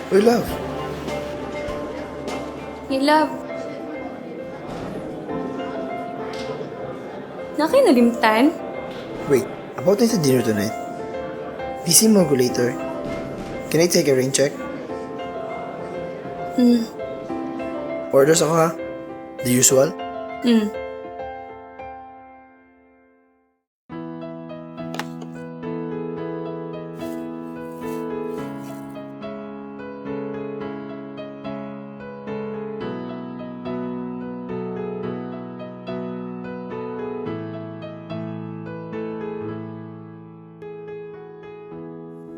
Uy, love. Hey, love. Naa kay nalimtan? Wait, about sa dinner tonight. Busy mo ko later. Can I take a rain check? Mm. Orders ako ha. The usual? Mm.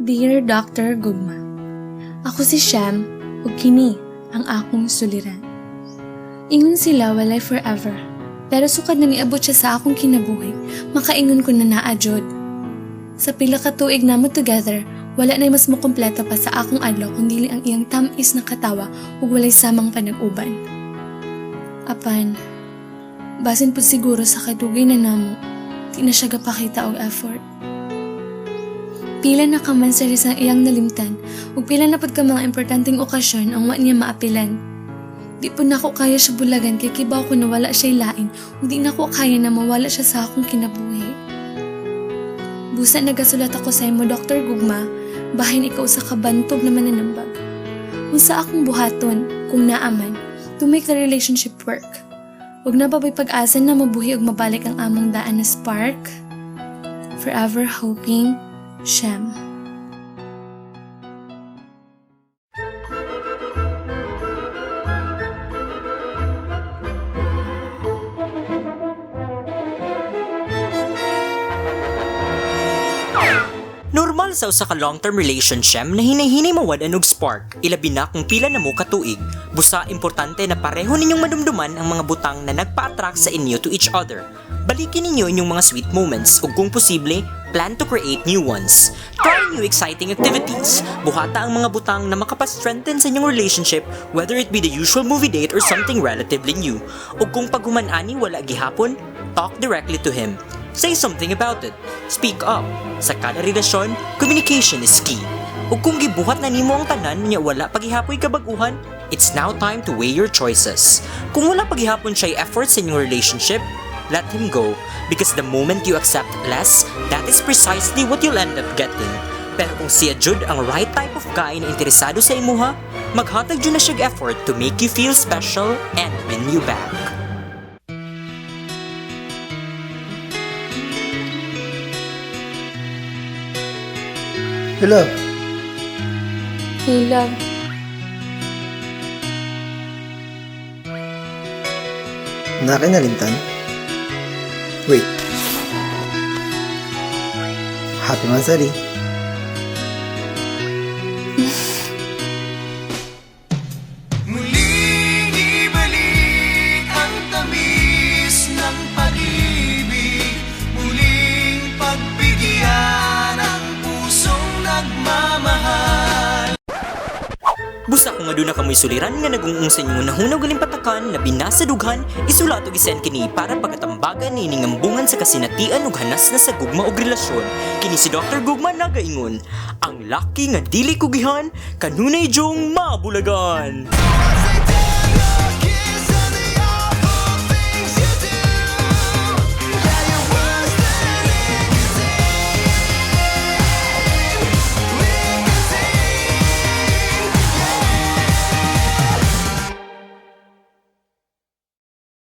Dear Dr. Gugma, ako si Sham ug kini ang akong suliran. Ingon sila walay forever, pero sukad na niabot siya sa akong kinabuhi, makaingon ko na naa jud. Sa pila ka tuig namo together, wala na mas mokompleto pa sa akong adlaw kung dili ang iyang tam-is na katawa ug walay samang panag-uban. Apan, basin pud siguro sa kadugay na namo, di na siya gapakita og effort. Pila na ka monthsaries ang iyang nalimtan ug pila na pud ka mga importanteng okasyon ang wa niya maapilan. Di pud nako kaya siya bulagan kay kibaw ko na wala siya'y lain ug di nako kaya na mawala siya sa akong kinabuhi. Busa nagasulat ako sa imo, Dr. Gugma, bahin ikaw sa kabantog na mananambag. Unsa akong buhaton kung naa man to make the relationship work? Ug naa pa ba'y pag-asa na mabuhi ug mabalik ang among daan na spark? Forever hoping, Shem. Normal sa usa ka long-term relationship na hinay-hinay mawad-an og spark, ilabi na kung pila na mo ka tuig. Busa importante na pareho ninyong madumduman ang mga butang na nagpa-attract sa inyo to each other. Balikin ninyo inyong mga sweet moments ug kung posible, plan to create new ones. Try new exciting activities. Buhata ang mga butang na makapa-strengthen sa inyong relationship, whether it be the usual movie date or something relatively new. Ug kung paghuman ani wala gihapon, talk directly to him. Say something about it. Speak up. Sa kada relasyon, communication is key. Ug kung gibuhat na nimo ang tanan nya wala pagihapoy kabag-uhan, it's now time to weigh your choices. Kung wala paghihapon siya'y effort sa inyong relationship, let him go. Because the moment you accept less, that is precisely what you'll end up getting. Pero kung siya jud ang right type of guy na interesado sa imuha, maghatag jud na siyag effort to make you feel special and win you back. Hey, love. Hey, love. Naa kay nalimtan? Wait. Happy monthsary. Muling ibalik ang tamis ng pag-ibig. Muling pagbigyan ang pusong nagmamahal. Busa kung aduna kamoy suliran nga nagung-ung sa inyong hunahuna ug patakan na binasa dughan, isulat og isend kini para pagatambagan niining ambungan sa kasinatian ug hanas na sa gugma og relasyon. Kini si Dr. Gugma nagaingon, ang laki nga dili kugihan kanunay jong mabulagan. Sa